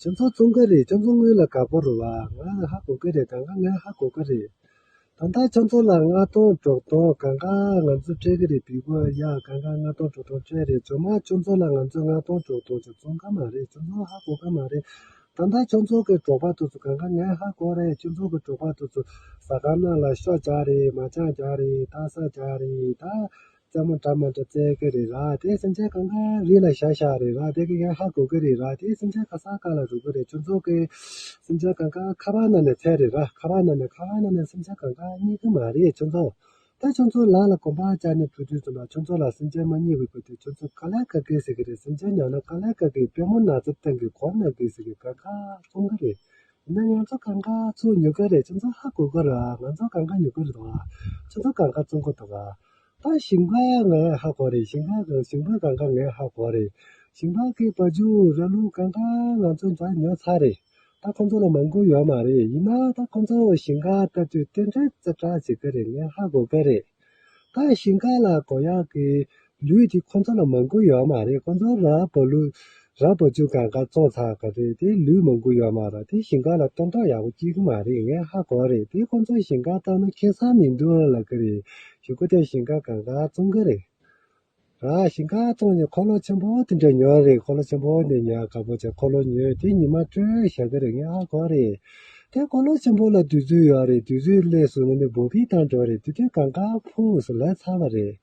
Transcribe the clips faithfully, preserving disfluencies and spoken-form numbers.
ཁྱོད་ཚོ་བཙོང་གི་རེད། ཁྱོད་ཚོ་སྔོན་ལ་དགའ་པོ་རེད་བ། ང་ཧ་གོ་གི་རེད། གང་ག་ངས་ཧ་གོ་གི་རེད། ད་ལྟ་ཁྱོད་ཚོ་ལ་ལྔ་སྟོང་དྲུག་སྟོང་གང་ག་ང་ཚོ་སྤྲད་གི་རེད། བི་བོ་ཡ་གང་ག་ལྔ་སྟོང་དྲུག་སྟོང་སྤྲད་རེད། ཇོ་མ་ཁྱོད་ཚོ་ལ་ང་ཚོ་ལྔ་སྟོང་དྲུག་སྟོང་ཅིག་བཙོང་གི་མ་རེད། ཁྱོད་ཚོ་ཧ་གོ་གི་མ་རེད། ད་ལྟ་ཁྱོད་ཚོ་གི་གྲོགས་པ་དེ་ཚོ་གང་ག་ངས་ཧ་གོ་རེད། ཁྱོད་ཚོ་གི་གྲོགས་པ་དེ་ཚོ་ཟ་ཁང་ནང་ལ་ཤོ་རྒྱག་རེད། མ་ཅང་རྒྱག་རེད། ཏ་ས་རྒྱག་རེད། ད་རྩེད་མོ་འདྲ་མ་འདྲ་རྩེ་གི་རེད་ར། དེ་སེམས་ཅན་གང་ག་རི་ལ་བཞག་བཞག་རེད་ར། དེ་གི་ཡང་ཧ་གོ་གི་རེད་ར། དེ་སེམས་ཅན་ག་ས་ག་ལ་རུབ་གི་རེད། ཁྱོད་ཚོ་གི་སེམས་ཅན་གང་ག་ཁ་པར་ནང་ནས་འཚོལ་རེད་ར། ཁ་པར་ནང་ནས་ཁ་པར་ནང་ནས་སེམས་ཅན་གང་ག་རྙེད་གི་མ་རེད། ཁྱོད་ཚོ་ད་ཁྱོད་ཚོ་ལ་ལ་གོམ་པ་རྒྱག་ནས་འགྲོ་དུས་ཙམ་ལ་ཁྱོད་ཚོ་ལ་སེམས་ཅན་མ་རྙེད་པའི་བར་དུ་ཁྱོད་ཚོ་དཀའ་ལས་ཁག་གི་ཟེར་གི་རེད། སེམས་ཅན་ཉོ་ན་དཀའ་ལས་ཁག་གི། དཔེ་མོ་ན་ཚ་སྟེང་གི་གོ་ན་གི་ཟེར་གི་གང་ག་བཙོང་གི་རེད། ཡིན་ན་ང་ཚོ་གང་ག་ཚོ་ཉོ་གི་རེད། ཁྱོད་ཚོ་ཧ་གོ་གི་ར། ང་ཚོ་གང་ག་ཉོ་གི་རེད་དོ། ཁྱོད་ཚོ་གང་ག་བཙོང་གི་འདུག་ག་ད་ཞིང་པ་ངས་ཧ་གོ་རེད། ཞིང་པ་ཞིང་པ་གང་ག་ངས་ཧ་གོ་རེད། ཞིང་པ་གི་བ་ཕྱུགས་ར་ལུག་གང་ག་ང་ཚོ་འདྲ་ཉོ་ཚར་རེད། ད་ཁོང་ཚོ་ལ་མང་པོ་ཡོད་མ་རེད། ཡིན་ན་ད་ཁོང་ཚོ་ཞིང་ཁ་ལྟ་དུས་རྟེན་འབྲེལ་རྩེ་གྲ་བྱེད་གི་རེད། ངས་ཧ་གོ་གི་རེད། ད་ཞིང་ཁ་ལ་གོ་ཡག་གི་ལུད་དེ་ཁོང་ཚོ་ལ་མང་པོ་ཡོད་མ་རེད། ཁོང་ཚོ་ར་བ་ལུག་ར་བ་ཕྱུགས་གང་ག་བཙོང་ཚར་གི་རེད། དེ་ལུད་མང་པོ་ཡོད་མ་རེད། དེ་ཞིང་ཁ་ལ་སྟོན་ཐོག་ཡག་པོ་སྐྱེ་གི་མ་རེད། ངས་ཧ་གོ་རེད། དེ་ཁོང་ཚོ་ཞིང་ཁ་བཏང་ན་ཁེ་བཟང་མི་འདུག་ལབ་གི་རེད། ཞུ་གི་དེ་ཞིང་ཁ་གང་ག་བཙོང་གི་རེད། ར་ཞིང་ཁ་བཙོང་ནས་འཁོར་ལོ་ཆེན་པོ་དེ་འདྲ་ཉོས་རེད། འཁོར་ལོ་ཆེན་པོ་འདི་ཉོས་དགའ་པོ་བྱས་འཁོར་ལོ་ཉོས་དེ་ཉི་མ་སྤྲོད་བཞག་གི་རེད། ངས་ཧ་གོ་རེད། དེ་འཁོར་ལོ་ཆེན་པོ་ལ་དུས་ཚོད་ཡོད་རེད། དུས་ཚོད་སླེབས་སོང་ན་ནི་འབོ་ཕིག་བཏང་འགྲོ་རེད། དེ་དུས་གང་ག་ཕུགས་སུ་ལ་ཚར་བ་རེད།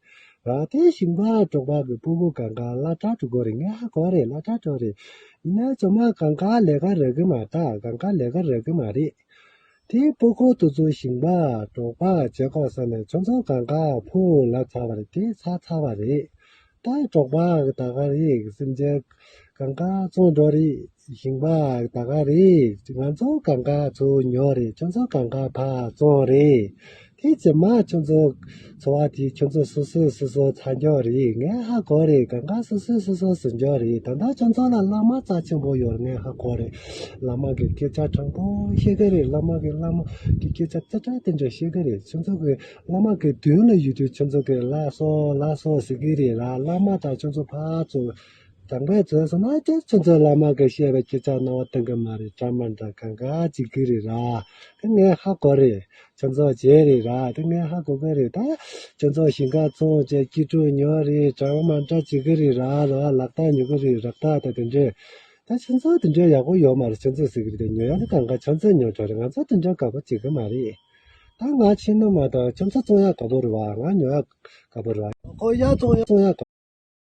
ར་དེ་ཞིང་པ་གྲོགས་པ་གི་སྤུ་གུ་གང་ག་སློབ་གྲྭ་འགྲོ་གི་རེད། ངས་ཧ་གོ་རེད། སློབ་གྲྭ་འགྲོ་རེད། ཡིན་ན་ཇོ་མ་གང་ག་ལས་ཀ་རག་གི་མ་ད་གང་ག་ལས་ཀ་རག་གི་མ་རེད། དེའི་སྤུ་གུ་དེ་ཚོ་ཞིང་པ་གྲོགས་པ་བྱེད་དགོས་ས་ནས་ཁྱོད་ཚོ་གང་ག་ཕུགས་ལ་ཚར་བ་རེད། དེ་ཚར་ཚར་བ་རེད། ད་གྲོགས་པ་ད་ག་རེད། སེམས་ཅན་གང་ག་བཙོང་འགྲོ་རེད། ཞིང་པ་ད་ག་རེད། ང་ཚོ་གང་ག་ཚོ་ཉོ་རེད། ཁྱོད་ཚོ་གང་ག་ཕར་བཙོང་རེད། དེ་རྗེས་མ་ཁྱོད་ཚོ་འཚོ་བ་དེ་ཁྱོད་ཚོ་སོ་སོས་སོ་སོ་ཚར་འགྱོ་རེད། ངས་ཧ་གོ་རེད། གང་ག་སོ་སོས་སོ་སོ་ཟིན་འགྱོ་རེད། ད་ལྟ་ཁྱོད་ཚོ་ལ་བླ་མ་རྩ་ཆེན་པོ་ཡོད་རེད། ངས་ཧ་གོ་རེད། བླ་མ་གི་སྐད་ཆ་དྲང་པོ་བཤད་གི་རེད། བླ་མ་གི་བླ་མ་གི་སྐད་ཆ་རྩེ་གྲ་དེ་འདྲ་བཤད་གི་རེད། ཁྱོད་ཚོ་གི་བླ་མ་གི་མདུན་ལ་ཡོད་དུས་ཁྱོད་ཚོ་གི་ལགས་སོ་ལགས་སོ་ཟེར་གི་རེད་ར། བླ་མ་དང་ཁྱོད་ཚོ་ཕར་ཚུར་དང་པོའི་ཚོད་སོང་ན་ཅི་ཁྱོད་ཚོ་བླ་མ་གིས་བཤད་པའི་སྐད་ཆ་རྣ་བ་གཏོང་གི་མ་རེད། འདྲ་མ་འདྲ་གང་ག་བྱེད་ཀྱི་རེད་ར། དེ་ངས་ཧ་གོ་རེད། ཁྱོད་ཚོ་བྱས་རེད་ར། དེ་ངས་ཧ་གོ་གི་རེད། ད་ཁྱོད་ཚོ་ཞིང་ཁ་བཙོང་བྱས་སྐྱིད་སྡུག་ཉོ་རེད། འདྲ་མ་འདྲ་བྱེད་ཀྱི་རེད་ར། ལ་ལག་རྟགས་ཉོ་གི་རེད། རག་རྟགས་དང་དེ་འདྲས། ད་ཁྱོད་ཚོ་དེ་འདྲས་ཡག་པོ་ཡོད་མ་རེད། ཁྱོད་ཚོ་ཟེར་གི་རེད། དེ་ཉོ་ཡག་དེ་གང་ག་ཁྱོད་ཚོས་ཉོ་འགྲོ་རེད། ང་ཚོ་དེ་འདྲས་དགའ་པོ་བྱེད་གི་མ་རེད། ད་ང་ཕྱིན་ན་མ་གཏོགས་ཁྱོད་ཚོ་བཙོང་ཡག་དགའ་པོ་རེད་བ། ང་ཉོ་ཡག་དགའ་པོ་རེད་བ། ཁོ་ཡ་བཙོང་ཡག་བཙོང་ཡག་དགའ།